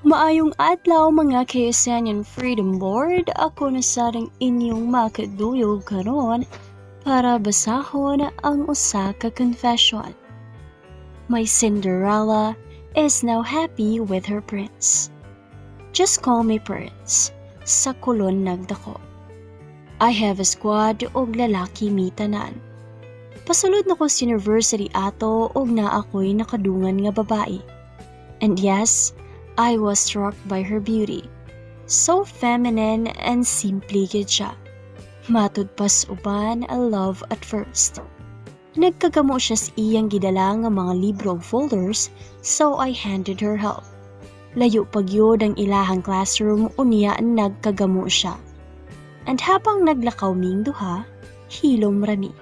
Maayong adlaw, mga KSN Freedom Board, ako na sad ang inyong makaduyog karon para basahon ang usa ka confession. My Cinderella is now happy with her prince. Just call me Prince. Sa Colon nagdako. I have a squad og lalaki mi tanan. Pasulod na ko sa university ato og naa ako'y nakadungan nga babae. And yes, I was struck by her beauty. So feminine and simple gid siya. Matud pas uban, a love at first. Nagkagamo siya sa iyang gidala nga mga libro ug folders, so I handed her help. Layo pa gyud ang ilahang classroom, unya nagkagamo siya. And habang naglakaw ming duha, hilom rami.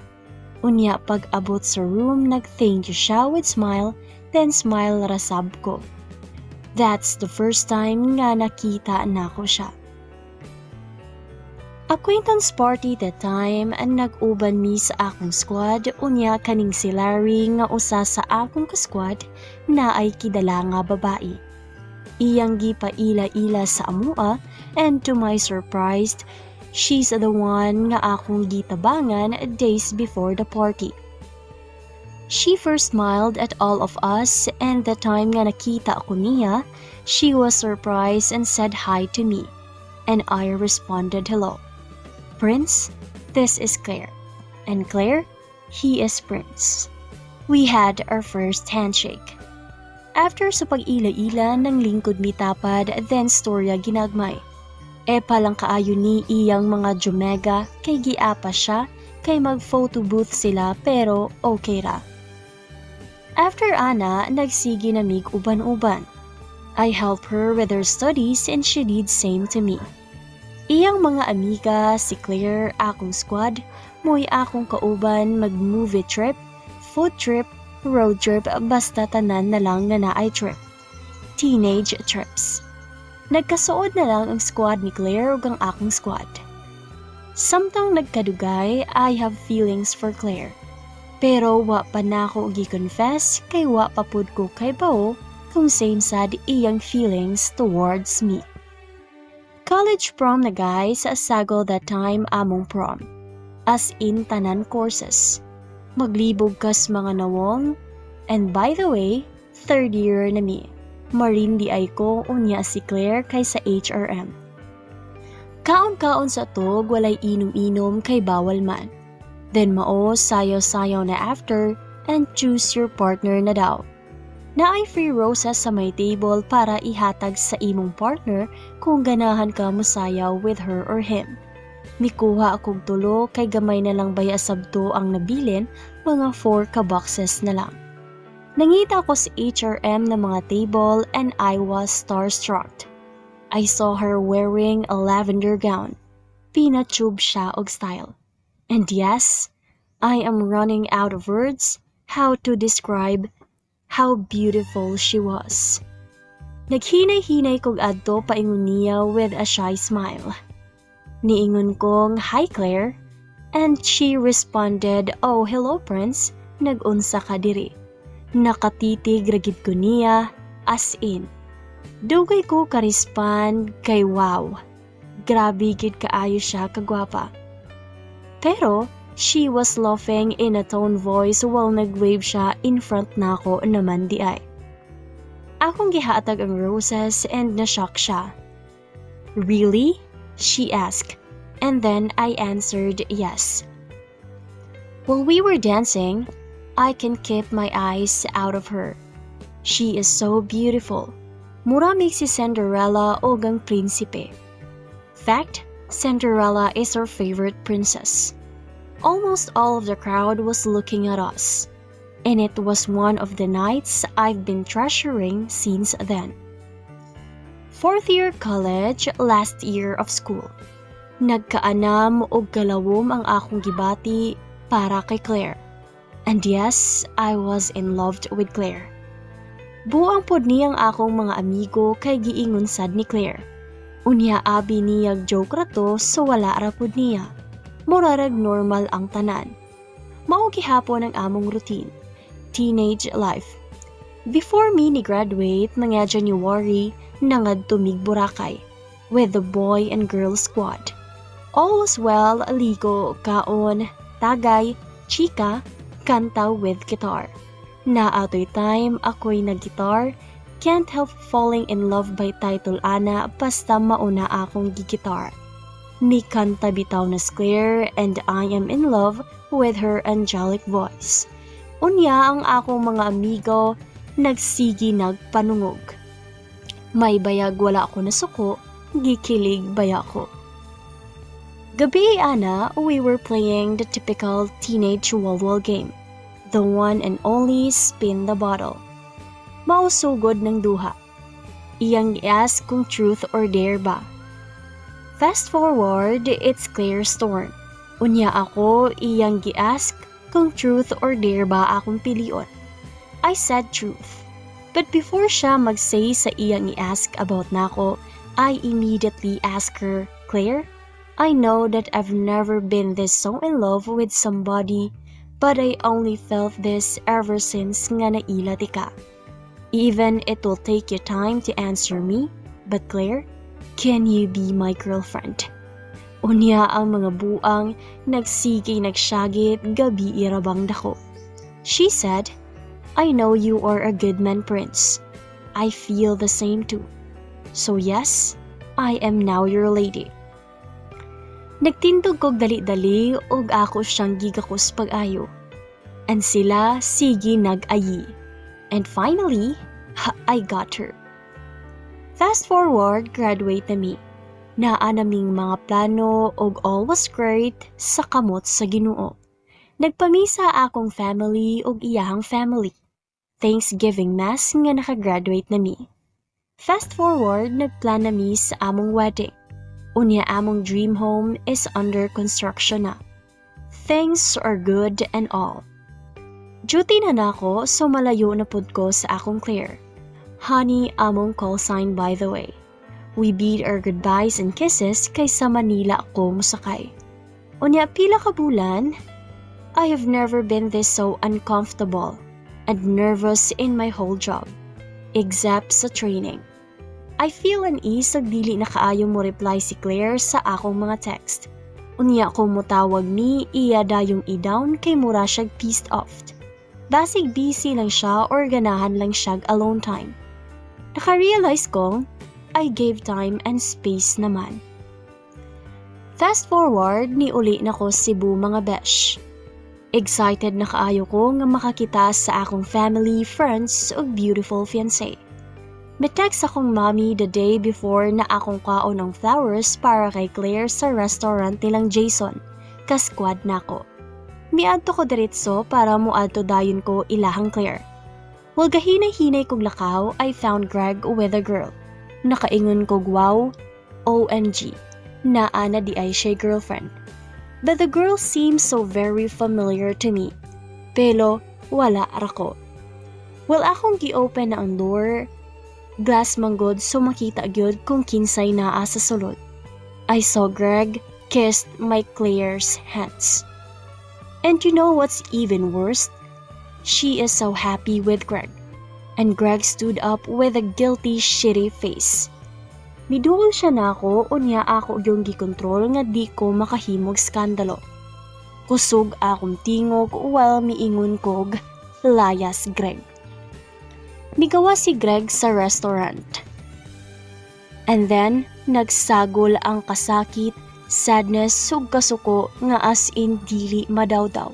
Unya pag abot sa room, nag-thank you siya with smile, then smile ra sab ko. That's the first time nga nakita nako siya. Acquaintance party that time ang nag-uban mi sa akong squad, unya kaning si Larry nga usa sa akong ka-squad naay kidala nga babae. Iyang gipaila-ila sa amoa, and to my surprise, she's the one nga akong gitabangan days before the party. She first smiled at all of us, and the time nga nakita ko niya, she was surprised and said hi to me. And I responded hello. "Prince, this is Claire. And Claire, he is Prince." We had our first handshake. After sa pag-ila-ila, nang lingkod mi tapad, then storya ginagmay. E palang kaayo ni iyang mga jumega kay giapa siya kay mag photo booth sila, pero okay ra. After ana, nagsige na mig uban-uban. I help her with her studies and she did same to me. Iyang mga amiga, si Claire, akong squad, mo'y akong kauban mag-movie trip, food trip, road trip, basta tanan na lang nga naay trip. Teenage trips. Nagkasuod na lang ang squad ni Claire ug ang akong squad. Samtang nagkadugay, I have feelings for Claire. Pero wa pa nako gi-confess kay wa pa pud ko kaybawo kung same sad iyang feelings towards me. College prom na, guys, sagol that time among prom. As in tanan courses. Maglibog kas mga nawong, and by the way, third year na mi. Marine diay ko, unya si Claire kay sa HRM. Kaon-kaon sa tog, walay inom-inom kay bawal man. Then mao sayaw-sayaw na after and choose your partner na daw. Naay free roses sa may table para ihatag sa imong partner kung ganahan ka mosayaw with her or him. Mikuha akong tulo kay gamay na lang baya sabto ang nabilin, mga 4 ka boxes na lang. Nangita ko sa HRM na mga table and I was starstruck. I saw her wearing a lavender gown. Pinatube siya og style. And yes, I am running out of words how to describe how beautiful she was. Naghinay-hinay kog adto paingon niya with a shy smile. Niingon kong, "Hi, Claire." And she responded, "Oh, hello, Prince, nag-unsa ka diri?" Nakatitig ra gid ko niya, as in. Dugay ko ka-respond kay wow. Grabe gid kaayo siya kagwapa. Pero she was laughing in a tone voice while nag-wave siya in front nako naman diay. Akong gihatag ang roses and na-shock siya. "Really?" she asked. And then I answered yes. While we were dancing, I can keep my eyes out of her. She is so beautiful. Mura mig si Cinderella o ang prinsipe. Fact, Cinderella is her favorite princess. Almost all of the crowd was looking at us. And it was one of the nights I've been treasuring since then. Fourth year college, last year of school. Nagkaanam og kalawom ang akong gibati para kay Claire. And yes, I was in love with Claire. Buang pod niyang akong mga amigo kay giingon sad ni Claire. Unya abi niyag joke ra to, so wala ra pod niya. Murarag normal ang tanan. Mao gihapon ang among routine. Teenage life. Before me ni graduate, mga January, Nangadto mig Boracay with the boy and girl squad. All was well, ligo, kaon, tagay, chika, kanta with guitar. Naa toy time ako'y nag-guitar, "Can't Help Falling in Love" by title ana, basta mauna akong gigitar. Mikanta bitaw na Claire and I am in love with her angelic voice. Unya ang akong mga amigo nagsigi nagpanungog. May bayag wala ako nasuko, gikilig baya ko. Gabi ana, we were playing the typical teenage wall game. The one and only spin the bottle. Mausugod ng duha. Iyang i-ask kung truth or dare ba. Fast forward, it's Claire's turn. Unya ako iyang gi-ask kung truth or dare ba akong pilion. I said truth. But before siya mag-say sa iyang i-ask about nako, I immediately ask her, "Claire, I know that I've never been this so in love with somebody, but I only felt this ever since nga naila tika. Even it will take you time to answer me, but Claire, can you be my girlfriend?" Unya ang mga buang nagsige nagsyagit gabi irabang dako. She said, "I know you are a good man, Prince. I feel the same too. So yes, I am now your lady." Nagtindog kog dali-dali ug ako siyang gigakos pag-ayo. And sila sige nag-ayi. And finally, I got her. Fast forward, graduate na mi. Naa naming mga plano ug all was great sa kamot sa Ginoo. Nagpamisa akong family ug iyahang family. Thanksgiving Mass nga nakagraduate na mi. Fast forward, nagplan na mi sa among wedding. Unya among dream home is under construction na. Things are good and all. Duty na nako, so malayo na pud ko sa akong Claire. Honey among call sign, by the way. We bid our goodbyes and kisses kay sa Manila ako mosakay. Unya pila ka bulan, I have never been this so uncomfortable and nervous in my whole job, except sa training. I feel unease ug dili na kaayo mo reply si Claire sa akong mga text. Unya kung mutawag mi, iya dayong i-down kay mura siyag pissed off. Basig busy lang siya or ganahan lang siyag alone time. Naka-realize ko, I gave time and space naman. Fast forward, ni uli na ko Cebu, mga besh. Excited na kaayo ko nga makakita sa akong family, friends ug beautiful fiancé. Mi-text akong mommy the day before na akong kaon ang flowers para kay Claire sa restaurant nilang Jason. Kasquad nako. Miadto ko diretso para muadto dayon ko ilahang Claire. While gahinay-hinay kog lakaw, I found Greg with a girl. Nakaingon kog, "Wow, OMG, naa na di ay siya girlfriend." But the girl seems so very familiar to me. Pero wala ra ko. Well, akong gi-open na ang door, glass manggod so makita gyud kung kinsay naa sa sulod. I saw Greg kissed my Claire's hands. And you know what's even worse? She is so happy with Greg. And Greg stood up with a guilty, shitty face. Miduol siya nako, unya ako yung gikontrol nga di ko makahimog skandalo. Kusog akong tingog while miingon kog, "Layas, Greg." Migawa si Greg sa restaurant. And then, nagsagol ang kasakit, sadness, ug kasuko nga as in dili madawdaw.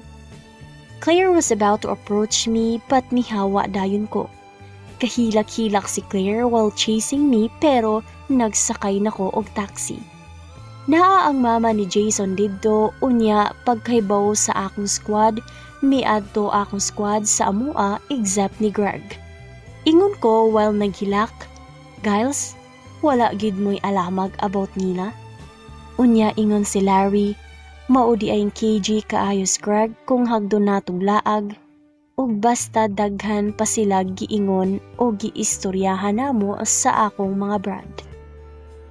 Claire was about to approach me but mihawa dayon ko. Kahilak-hilak si Claire while chasing me pero nagsakay na ko og taxi. Naa ang mama ni Jason didto, unya pagkaybaw sa akong squad, miadto akong squad sa amua except ni Greg. Ingon ko while naghilak, "Giles, wala gid mo'y alamag about nila." Unya ingon si Larry, "Mao di ay KG kaayos Greg kung hagdo natong laag," ug basta daghan pa sila giingon o giistoryahan namo sa akong mga brad.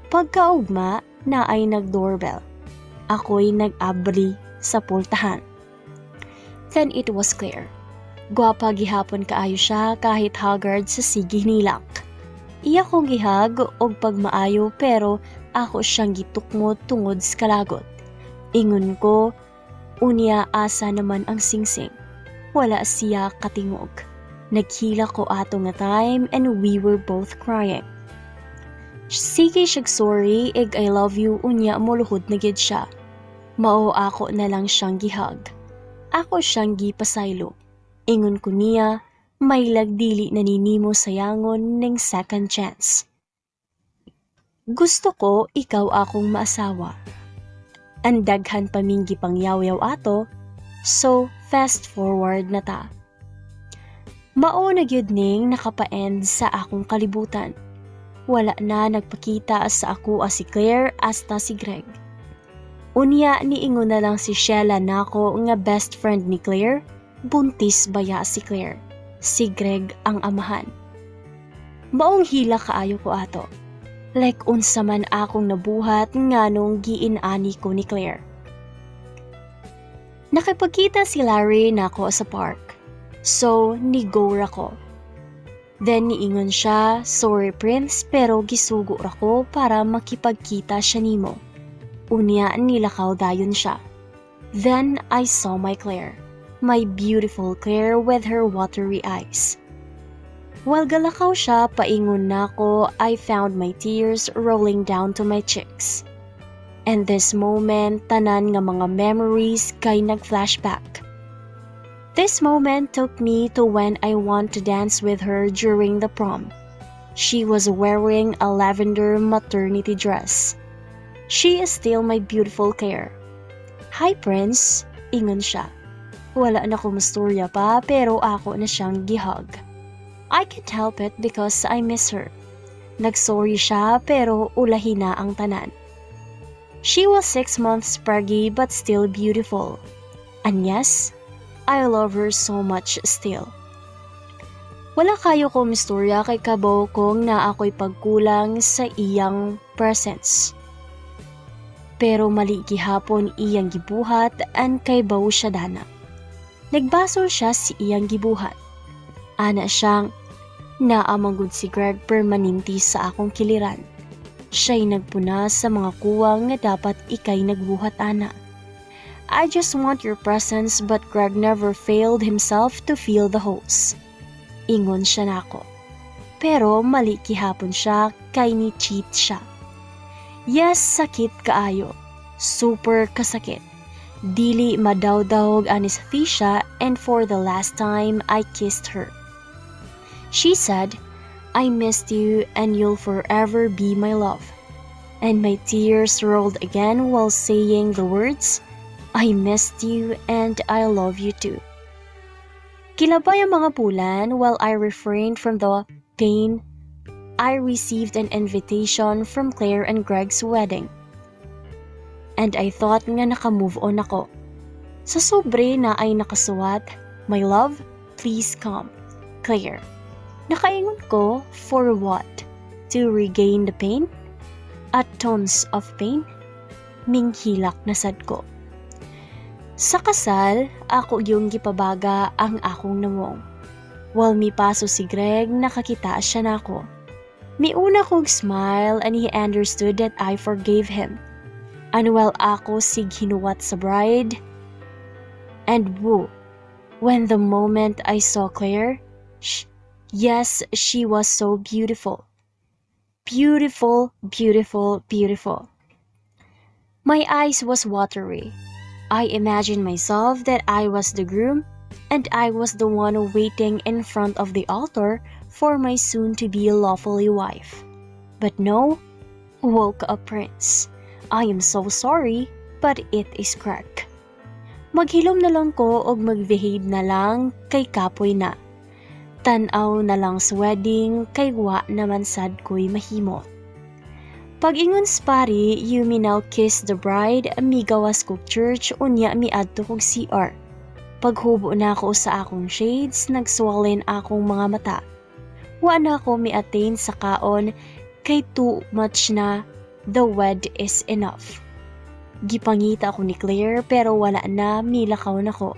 Pagkaugma, naay nag-doorbell. Ako'y nag-abri sa pultahan. Then it was clear. Gwapa gihapon kaayo siya kahit haggard sa sige nilak. Iya kong gi-hug og pagmaayo pero ako siyang gitukmot tungod sa kalagot. Ingon ko, "Unya asa naman ang singsing?" Wala siya katingog. Naghilak ko ato nga time and we were both crying. Sige siyag sorry ig I love you, unya muluhod na gid siya. Mao ako na lang siyang gi-hug. Ako siyang gipasaylo. Ingon ko niya, "May lagdili na ninimo sayangon ning second chance. Gusto ko ikaw akong maasawa." Ang daghan pa ming gipangyaw-yaw ato, so fast forward na ta. Mao na gyud ning nakapa-end sa akong kalibutan. Wala na nagpakita sa ako si Claire hasta si Greg. Unya niingon na lang si Sheila nako nga best friend ni Claire, buntis baya si Claire. Si Greg ang amahan. Maong hilak kaayo ko ato. Like unsa man akong nabuhat nganong giin-ani ko ni Claire. Nakipagkita si Larry nako sa park. So, ni-go ra ko. Then niingon siya, "Sorry, Prince, pero gisugo ra ko para makipagkita siya nimo." Unya nilakaw dayon siya. Then I saw my Claire. My beautiful Claire with her watery eyes. While galakaw siya paingon nako, I found my tears rolling down to my cheeks. And this moment, tanan nga mga memories kay nag-flashback. This moment took me to when I want to dance with her during the prom. She was wearing a lavender maternity dress. She is still my beautiful Claire. "Hi, Prince," ingon siya. Wala na ko mastorya pa pero ako na siyang gi-hug. I can't help it because I miss her. Nagsorry siya pero ulahi na ang tanan. She was 6 months preggy but still beautiful. And yes, I love her so much still. Wala kayo ko mistorya kay kabaw kong na ako'y pagkulang sa iyang presence. Pero mali gihapon iyang gibuhat and kay baw siya dana. Nagbasol siya si iyang gibuhat. Ana siyang naamagod si Greg permanente sa akong kiliran. Siya'y nagpuna sa mga kuwang nga dapat ikay nagbuhat ana. I just want your presence, but Greg never failed himself to fill the holes. Ingon siya nako. Pero mali gihapon siya kay ni cheat siya. Yes, sakit kaayo. Super kasakit. Dili madawdawg anesthesia and for the last time I kissed her. She said, "I missed you and you'll forever be my love." And my tears rolled again while saying the words, "I missed you and I love you too." Kilabay ang mga bulan while I refrained from the pain. I received an invitation from Claire and Greg's wedding. And I thought nga naka-move on ako. Sa sobre na ay nakasuwat, "My love, please come. Claire." Nakaingon ko, for what? To regain the pain? At tons of pain? Minghilak na sad ko. Sa kasal, ako yung gipabaga ang akong nawong. While mipaso si Greg, nakakita siya nako. Miuna kog smile and he understood that I forgave him. And while ako sig hinuwat sa bride, and woo, when the moment I saw Claire, yes, she was so beautiful. Beautiful, beautiful, beautiful. My eyes was watery. I imagined myself that I was the groom and I was the one waiting in front of the altar for my soon-to-be lawfully wife. But no, woke up, Prince. I am so sorry, but it is correct. Maghilom na lang ko og magbehave na lang kay kapoy na. Tanaw na lang sa wedding kay wa naman sad ko'y mahimo. Pag-ingon sa pari, "You may now kiss the bride," migawas kog church unya miadto kog CR. Paghubo na ako sa akong shades, nagswollen akong mga mata. Wa na ako mi-attain sa kaon kay too much na, the wed is enough. Gipangita ako ni Claire pero wala na, milakaw na ko.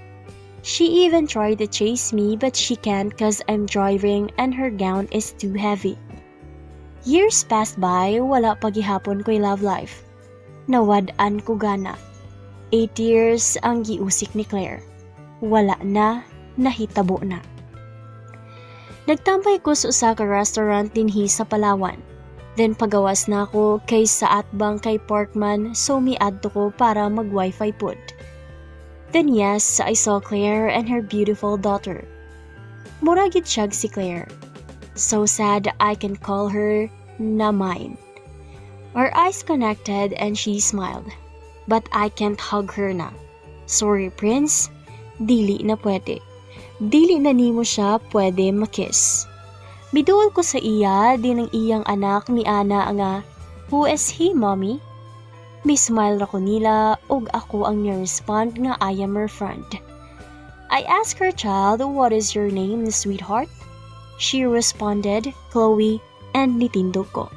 She even tried to chase me but she can't 'cause I'm driving and her gown is too heavy. Years passed by, wala pa gihapon ko'y love life. Nawad-an ko gana. 8 years ang giusik ni Claire. Wala na, nahitabo na. Nagtambay ko sa usa ka restaurant dinhi sa Palawan. Then pagawas na ako kay sa atbang kay Parkman, so miadto ko para mag wifi pud. Then yes, I saw Claire and her beautiful daughter. Mura gid siyag si Claire. So sad I can call her na mine. Our eyes connected and she smiled. But I can't hug her na. Sorry, Prince, dili na pwede. Dili na nimo siya pwede makiss. Miduol ko sa iya din ang iyang anak miana nga, "Who is he, Mommy?" Mi smile ra ko nila ug ako ang ni-respond nga I am her friend. I asked her child, "What is your name, sweetheart?" She responded, "Chloe," and nitindog ko.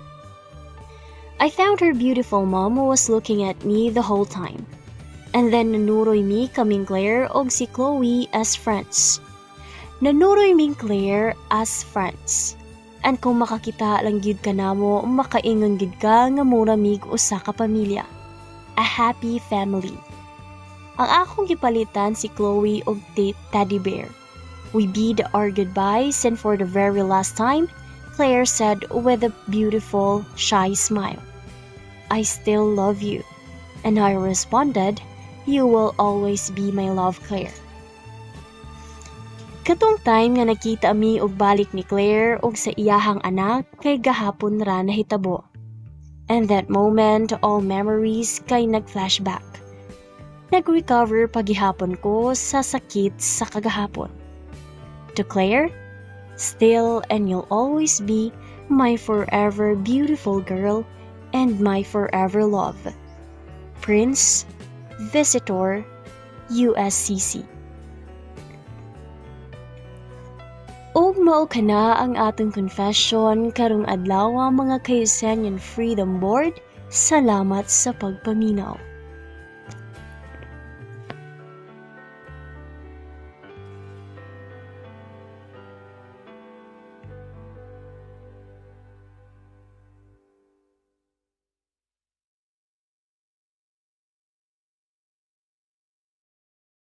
I found her beautiful mom who was looking at me the whole time. And then nanuroy mi kaming Claire og si Chloe as friends. Nanuroy ming Claire as friends. And kung makakita lang gyud ka namo, makaingon gyud ka nga mura mig usa ka pamilya. A happy family. Ang akong gipalitan si Chloe og teddy bear. We bid our goodbyes and for the very last time, Claire said with a beautiful, shy smile, "I still love you." And I responded, "You will always be my love, Claire." Katong time nga nakita mi og balik ni Claire og sa iyahang anak kay gahapon ra nahitabo. And that moment, all memories kay nag-flashback. Nag-recover pagihapon ko sa sakit sa kagahapon. To Claire, still and you'll always be my forever beautiful girl and my forever love. Prince, Visitor, USCC. Ug mao kana ang atong confession karong adlaw, mga ka-Eugenian Freedom Board. Salamat sa pagpaminaw.